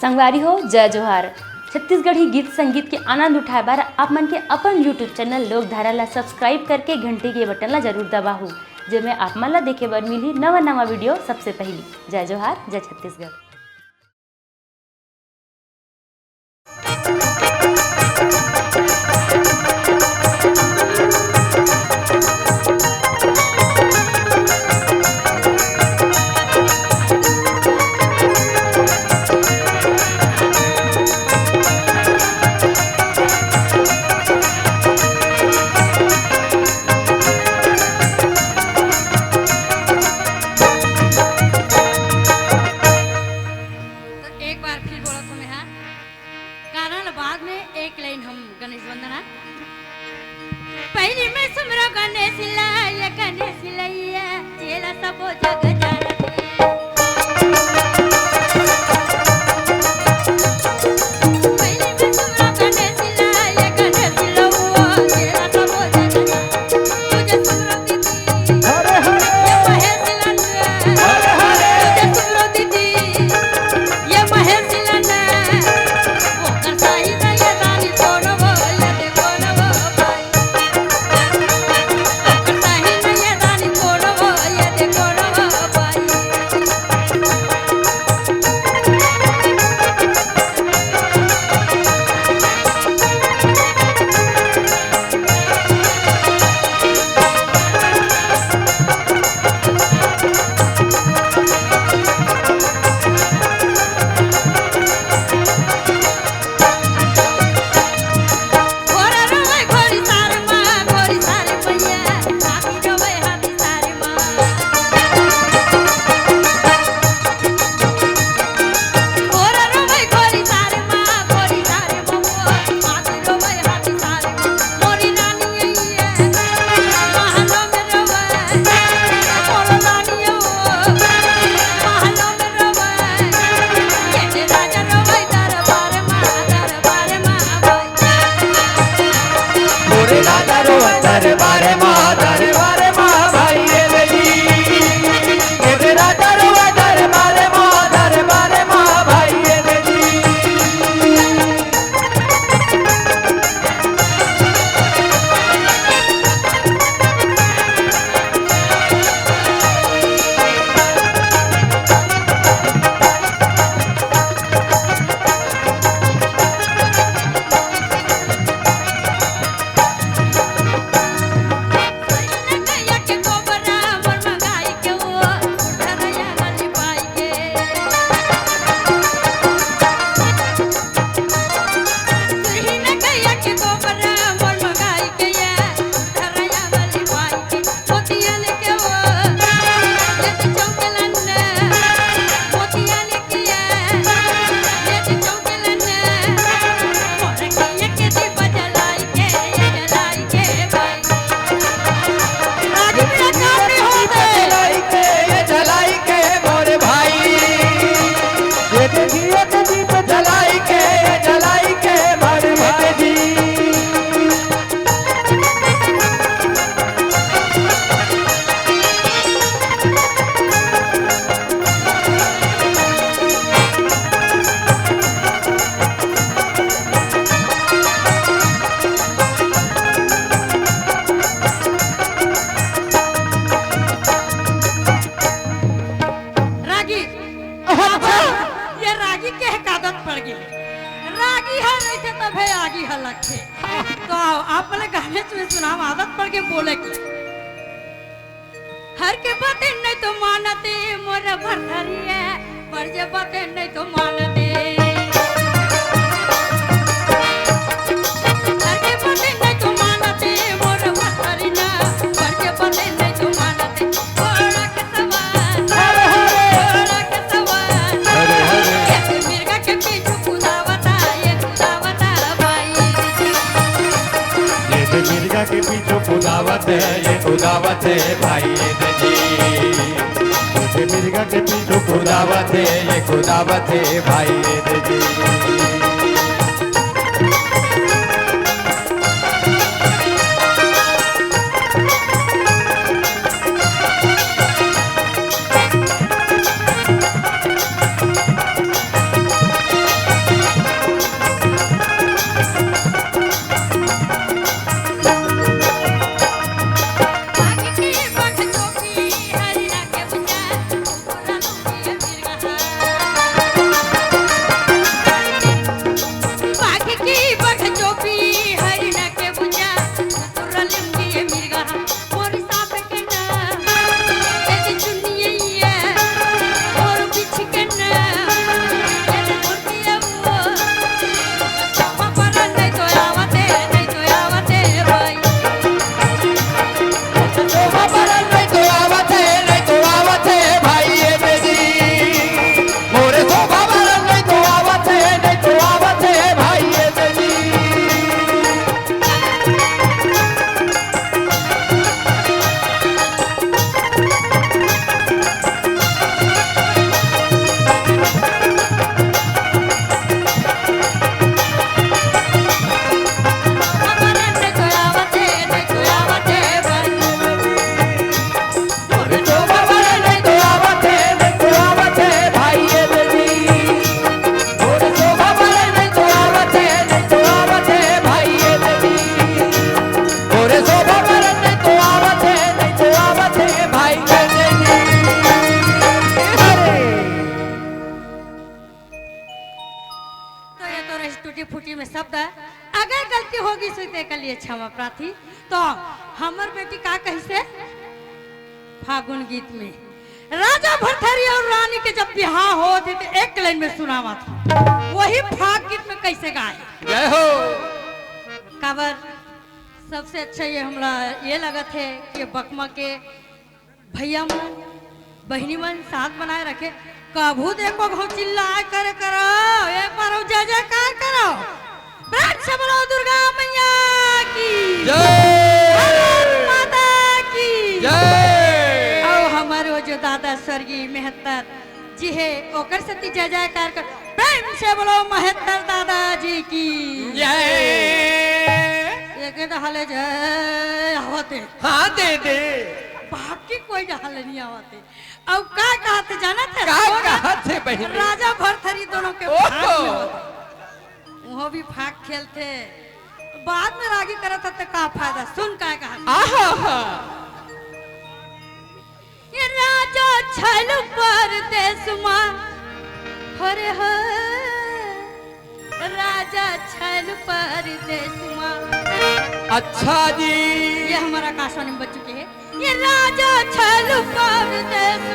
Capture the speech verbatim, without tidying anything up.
संगवारी हो, जय जोहार। छत्तीसगढ़ी गीत संगीत के आनंद उठाए बर आप मन के अपन YouTube चैनल लोकधारा ला सब्सक्राइब करके घंटी के बटन ला जरूर दबाहू, जेमे आप मन ला देखे बर मिलही नवा नवा वीडियो सबसे पहिली। जय जोहार, जय छत्तीसगढ़। तो एक बार फिर बोलत हूँ मैं, हाँ। गाना ल बाद में एक लाइन हम गणेश वंदना। पहली मैं सुमरो गणेश ला, ये गणेश लैया, चेला सबो जग जानत हे। पहली मैं सुमरो गणेश ला, ये गणेश लैया, चेला सबो जग जानत हे। तुझे सुमरो दीदी, अरे, अरे। ये महेश ला, अरे, अरे। तुझे सुमरो दीदी। ये महेश ला ना, ओकर साही ना ये रानी कोनो वो, ये दे कोनो वो भाई। ओकर साही ना ये रानी कोनो वो, ये दे कोनो वो भाई। मोरे राजा रोवत दरबार मा, दरबार मा भाई रे जी। मोरे राजा रोवत दरबार मा, दरबार मा भाई रे जी। जलाई के, ये जलाई के मोरे भाई। ये देखिए तो दीप जलाई के, ये जलाई के मोरे भाई जी। रागी। अच्छा। ये रागी के एक आदत पड़ गई। रागी ह रहिथे तभे आगी ह लगथे। तो आओ, आप बोले गाने में सुनाओ, आदत पड़ गई बोले की। हर के बातें नहीं तो मानते मोर भरथरिया, पर जे बातें नहीं तो मानते। हर के बातें नहीं तो मानते मोर भरथरी ना, पर जे बातें नहीं तो मानते। घोड़ा के सवार, अरे, अरे। घोड़ा के सवार। अरे, अरे। जैसे मिर्गा के पीछे कुदावता, ये कुदावता भाई। ये तो मिर्गा के पीछे कुदावत है, ये कुदावत है भाई ये जी। ये मिर्गा के पीछे कुदावत है, ये कुदावत है भाई ये जी। शब्द, अगर गलती होगे हे त एकर लिए क्षमा प्रार्थी। तो हमर बेटी का कहिसे फागुन गीत में, राजा भरथरी अउ रानी के जब बिहाव होत हे त एक लाइन में सुनावत हे, वही फाग गीत में कइसे गाय। जय हो। काबर सबसे अच्छा ये हमला ये लगत हे कि बकमा के भइया मन, बहिनी मन साथ बनाए रखे। कभू देखो घो चिल्लाए करे करो, एक बार अउ जय जयकार करो। प्रेम से बोलो दुर्गा मैया की। जय। भारत माता की। जय। अउ हमर वो जो दादा स्वर्गीय मेहत्तर जी हे, ओकर सेती जय जयकार कर। प्रेम से बोलो मेहत्तर दादा जी की। जय। एक तो हले जय आवत हे। हाँ दे दे। बाकी कोई हले नहीं आवत हे। अउ का कहत हे जानत हे? का सुन, कहत हे बहिनी? राजा भरथरी दोनों के ओहो। फाग में होत हे। उहो भी फाग खेलथे, बाद में रागी करत हे त का फायदा? सुन का कहत हे। आहा हा। ये राजा छल परदेस मा, हरे हो, राजा छल परदेस मा। अच्छा जी। ये हमर आकाशवाणी में बज चुके हे। ये राजा छल परदेस